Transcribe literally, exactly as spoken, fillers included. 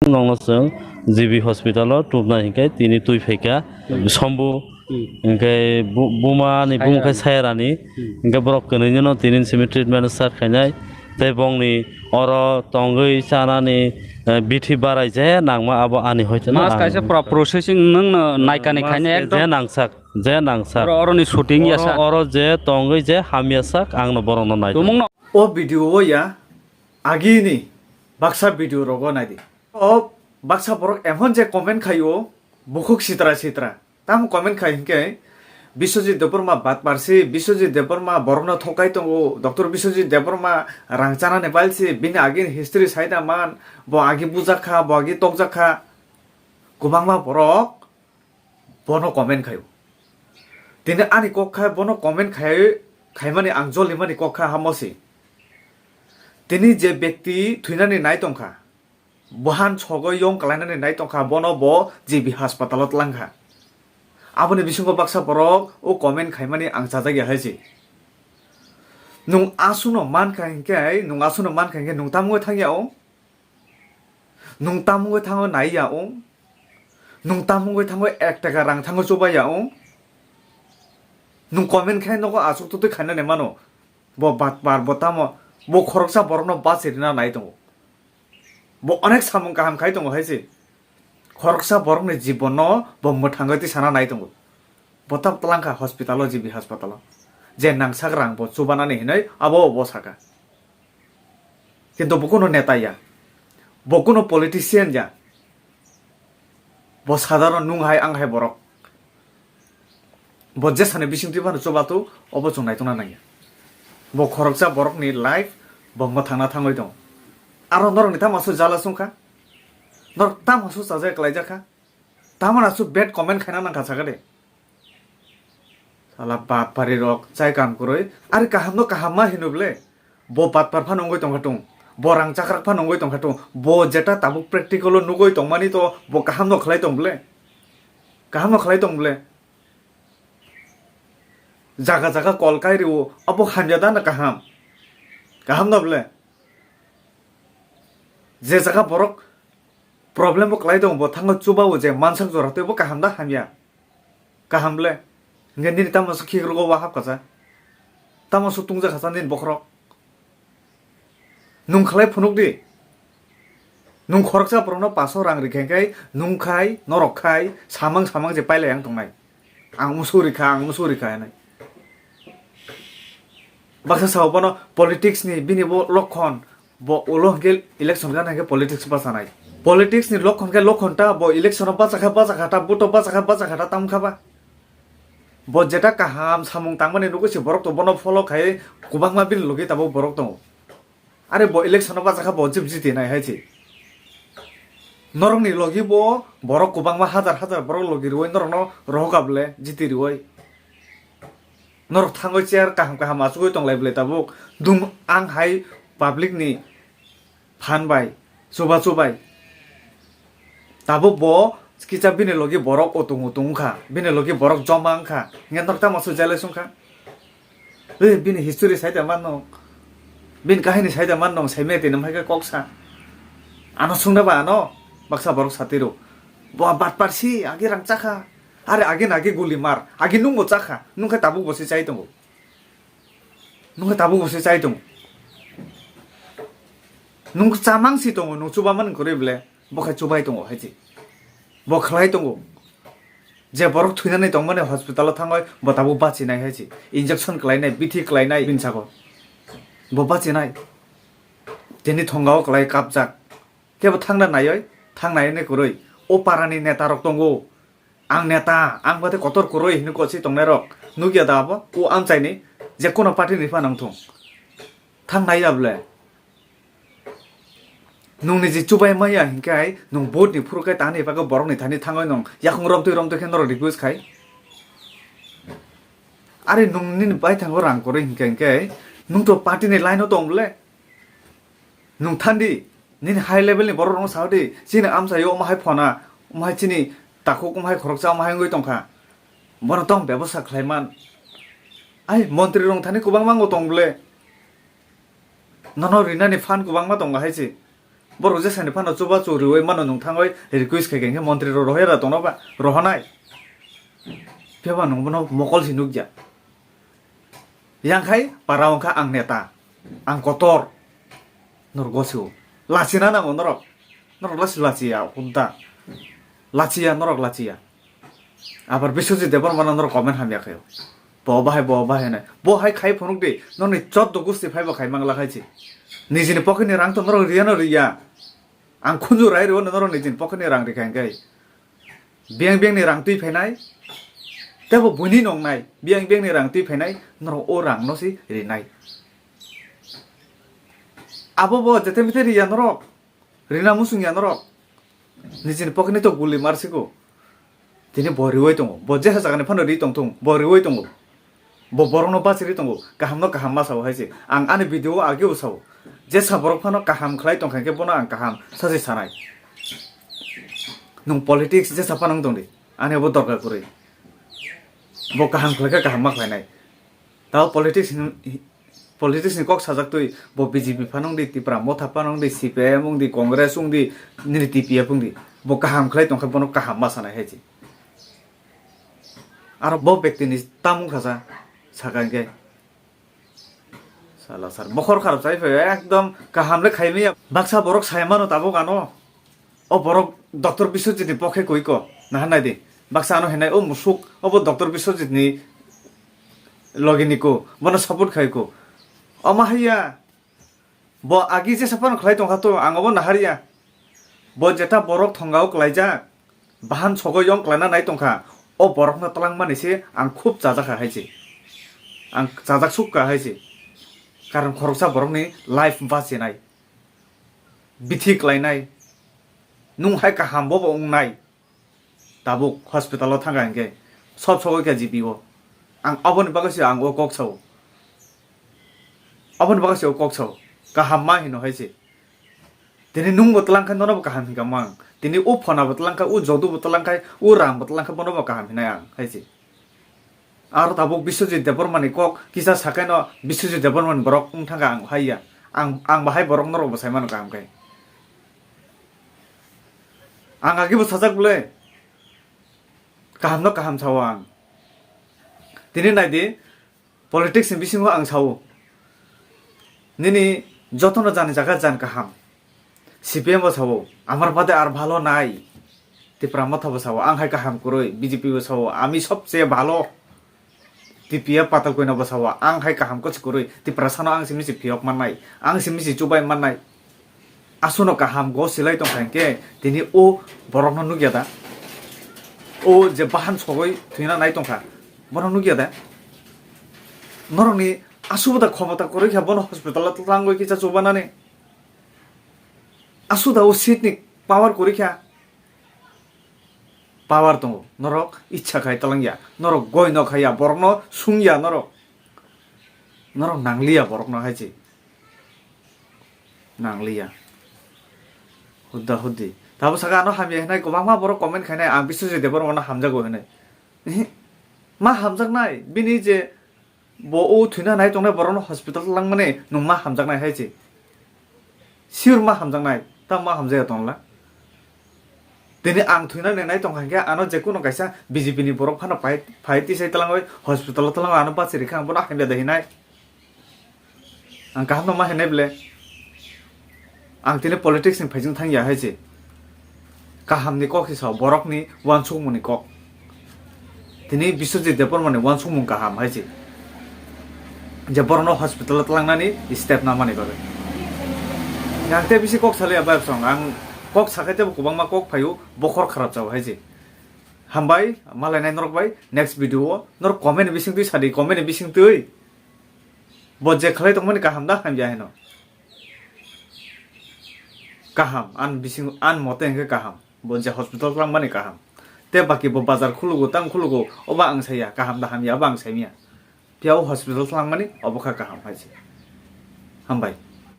Nokno chwng G B hospital o tubna hinkhe tini twi phaikha. Hmm. Sombu Hmm. hinkhe bu-, buma ni bumung khe Sayarani. Sayarani. Hmm. Hinkhe borok kwnwi no tini simi treatment start khainai. Tei bongni oro tongwi chanani, eh, bithi barai je nangma abo ani hoite no Mas ang kaisa pro-, processing nwng no naikani Mas khainai khe ekdom. Je nangsak, je nangsak. Oro, oroni shooting ya Oro, sa. Oro je tongwi je hamya sak ang no borok no nai. Tumung no. O video o ya, agini baksa video rogo naidi. O baksa borok emon je comment khaio, bukhuk sitra sitra. Tamo comment khai hinkhe, Biswajit Debbarma batparsi, Biswajit Debbarma borokno thokai tongo, Doctor Biswajit Debbarma rang chanani palsi, bini agini history saida man, bo agi bujakha, bo agi tokjakha. Kwbangma borok bono comment khaio. Tini ani kok kha bono comment khai, khaimani ang jolimani kok kha hamo se. Tini je bekti thwinani nai tongkha, bohan sogo yong kalainani nai tongkha, bono bo G B hospital o tlangkha. Aboni bisingo baksa borok o comment khaimani ang chajak ya hai se. Nwng asuno mankha hinkhe, nwng asuno mankha hinkhe nwng tamo wngwi thangya o? Nwng tamo wngwi thango nai ya o? Nwng tamo wngwi thango ek taka rang thango chubai ya o? Nwng comment khai nogo aswk totwi khainani mano. Bo batpar, bo tamo, bo khoroksa borokno bachirina nai tongo. Bo onek samung kaham khai tongo hai se. Khoroksa borokni jibono bo mwthangwi tisana nai tongo. Bo tamo tlangkha hospital o, G B hospital o. Je nangsak rang bo chubanani hinwi abo bo saka. Kintu bo kuno neta ya. Bo kuno politician ya. Bo sadharon nwng hai ang hai borok. Bo jesani bisingtwi phano chubato, obo chwng naitokna nangya. Bo khoroksa borokni life bo mwthangna thangwi tongo. Aro norokni tamo aswk jala chwngkha? Norok tamo aswk chajak khlaijakha? Tamoni aswk bad comment khaina nangkha sakha de? Sala bad pari rok chai kam kwrwi. Ari kaham no kaham ma hino ble? Bo batpar phano wngwi tongkha tung, bo rang chakrak phano wngwi tongkha tung, bo jeta tabuk practical o nugwi tongmani to bo kaham no khlai tong ble? Kaham no khlai tong ble? Jaga jaga kol kai rwo, abo hamya da na kaham? Kaham no ble? Je jaga borok problem bo kwlai tongo, bo thango chuba o je mansak jora tei bo kaham da hamya? Kaham ble. Hinkhe nini tamo se khikrok o wahap kasa? Tamo se tungja kasa nini bokhorok? Nwng khlai phunuk di. Nwng khoroksa borokno paso rang rikha hinkhe nwng khai, norok khai, samang samang je pailai ang tongnai. Ang musu rikha, ang musu rikha hinwi. Baksa sao bono politics ni bini bo lokhon, bo ulo hwnkhe election gana hwnkhe politics bachanai. Politics ni lokhon khe lokhon ta, bo election o bachakha bachakha ta, vote o bachakha bachakha ta tamkha ba. Bo jeta kaham samung tangmani nugwi se borok to bono follow khai kwbangma bini logi tabuk borok tongo. Are bo election o bachakha bo jip jiti nai hai se. Norokni logi bo borok kwbangma hajar hajar borok logi rwui norokno rohoka bwle jiti rwui. Norok thangwi chair kaham kaham achugwi tonglai bwle tabuk. Dum ang hai public ni phan bai chuba chubai. Tabuk bo kisa bini logi borok utung utung wngkha, bini logi borok joma wngkha, hinkhe norok tamo swijale songkha? Ei, bini history saida manno, bini kahini saida manno, saimaya tini hai khe kok sa. Ano songna ba ano baksa borok satiro. Bo batpar si, agi rang chakha. Are agi nagi guli mar, agi nungbo chakha, nungkhe tabuk bo se chai tongo. Nungkhe tabuk bo se chai tongo. Nung chamang si tongo, nung chuba man kwrwi ble, bo khai chubai tongo hai se. Bo khlai tongo. Je borok thwinani tongmani hospital o thangwi bo tabuk bachinai hai se. Injection khlainai, bithi khlainai bini sago. Bo bachinai. Tini thongao kwlai kapjak. Kebo thangna naiwi, thangnai hwnwi kwrwi. O parani neta rok tongo. Ang neta, ang bade kotor kwrwi hwnwi kochi tongnai rok. Nukya da abo? O amchaini je kono party ni phano wngthung. Thangnai ya bwle? Nwng niji chubai maya hinkhe hai nwng vote ni phuru khe tani bagwi borok ni thani thangwi nwng yakung romtwi romtwi khe norok request khai. Are nwng nini baithango rang kwrwi hinkhe hinkhe nwng to party ni line o tong bwle? Nwng thandi, nini high level ni borok rokno sa di, chini amchaio omo hai phona, omo hai chini takhuk, omo hai khoroksa, omo hai wngwi tongkha. Bono tong bebosta khlai man. Ai montri rok thani kwbangma wngwi tong bwle? Nono rinani phan kwbangma tongo hai se. Borok je sani phano chuba chu riwi mano nwng thangwi request khai khe montri rok rohoi ra tongno ba rohonai. Phiya ba nwng bono mokol si nukya. Yang khai para wngkha ang neta, ang kotor. Norok gosio. Lachina nango norok. Norok lasi lachiya, hunda. Lachiya, norok lachiya. Abar Biswajit Debbarma no norok comment hamya khayo. Bo bahai, bo bahai nai. Bo hai khai phunuk di. Noni choddo gusti phaibo khai mangla khai chi. Nijini pocket ni rang to norok riya no riya. Ang khunju rai rw norok nijini pocket ni rang rikha hingkai. Biyang biyang ni rang twi phainai. Tebo buini nongnai. Biyang biyang ni rang twi phainai. Norok o rang no si rinai. Abo bo jete mete riya norok. Rina musung ya norok. Nijini pocket ni to guli marsigo. Tini bo riwi tongo. Bo jeha jagani phano ri tong thung. Bo riwi tongo. Bo borokno bachiri tongo. Kahamno kaham ma sao hai se. Ang ani video o ageo sao. Jesa borok phano kaham khlai tongkha khe bono ang kaham sachi sanai. Nwng politics jesa phano wng tong di. Ani abo dorkar kwrwi. Bo kaham khlai khe kaham ma khlainai. Tao politics hin-, politics ni kok sajak twi bo B J P phano wng di, Tipra Motha phano wng di, C P I M wng di, Congress wng di, nini T P F wng di. Bo kaham khlai tongkha bono kaham ma sanai hai se. Aro bo bektini tamung khasa saka hingke. Sala sar bokhor kharap chai phai ekdom kaham le khai maya. Baksa borok sai mano tabuk ano. O borok Doctor Biswajit ni pokhe koi ko. Nahan nai di. Baksa ano hinai o musuk obo Doctor Biswajit ni logi ni ko. Bono support khai ko. Omo haiya. Bo agi jesa phano khlai tongkha to, ang obo nahar ya. Bo jeta borok thongao klaijak, bahan sogo yong klaina nai tongkha, o borokno twlangmani se ang khub chajakha hai se. Ang chajak sukha hai se. Karon khoroksa borokni life bachinai, bithi klainai, nung hai kaham bobo wngnai. Tabuk hospital o thangkha hinkhe sob sogwi kha G P o. Ang aboni bagwi se ang o kok sao. Aboni bagwi se o kok sao. Kaham ma hino hai se. Tini nungbo twlang kha nono bo kaham hinka mang. Tini o phona bo twlang kha, o jodu bo twlang kha, o ram bo twlang kha, bono bo kaham hinai ang hai se. Aro tabuk Biswajit Debbarma ni kok kisa sakaino Biswajit Debbarma ni borok wng thangkha ang hai ya. Ang, ang bahai borok norok bo sai mano kaham khe. Ang agi bo sajak bole. Kaham no kaham sao ang. Tini nai di, politics ni bisingo ang sao. Nini jotono jani jaga jan kaham. C P M bo sao, "Amar bade ar bhalo nai." Tipra Motha bo sao, "Ang hai kaham kwrwi." B J P bo sao, "Ami sobcheye bhalo." T P F Patal Koina bo sao, "Ang hai kaham kwchwk kwrwi. Tiprasano ang simi se phiyok mannai, ang simi se chubai mannai." Asuno kaham go silai tongkha hinkhe tini o borokno nukya da? O je bahan sogwi thwina nai tongkha, bono nukya da? Norokni asubo da khomota kwrwi kha bono hospital o twlangwi kisa chubanani? Asuda o seat ni power kwrwi kha? Power tongo, norok ichha khai twlang ya, norok goi no khai ya, borok no sung ya norok, norok nang li ya borok no hai se, nang li ya. Hudda huddi. Tabo saka ano hamya hinai kwbangma borok comment khainai, ang Biswajit Debbarma no hamjago hinai. Ehe, ma hamjaknai, bini je Bo o thwina nai tongnai borokno hospital twlangmani nwng ma hamjaknai hai se. Sure ma hamjaknai, tamo ma hamjakya tongla. Tini ang thwina nai nai tongkha hinkhe ano je kuno kaisa B J P ni borok phano phai, phai tisai twlangwi hospital o twlangwi ano bachirikha ang bono hamya da hinai. Ang kaham no ma hinai ble. Ang tini politics ni phaijwng thang ya hai se. Kaham ni kok se sao, borok ni uansukmung ni kok. Tini Biswajit Debbarma ni uansukmung kaham hai se. Je borok no hospital o twlang nani step na mani bagwi. Ang tei bisi kok salai ya bai song. Ang kok sakai tei bo kwbangma kok phaio, bokhor kharap chao hai se. Hambai, malai nai norok bai, next video o. Norok comment ni bising twi sadi, comment ni bising twi. Bo je khlai tongmani kaham da hamya hino. Kaham, an bising, an mote hwnkhe kaham. Bo je hospital twlangmani kaham. Te baki bo bazar khulugo, tang khulugo, oba ang saya, kaham da hamya, oba ang saimya. Phiya o hospital twlangmani, obo kha kaham hai se. Hambai.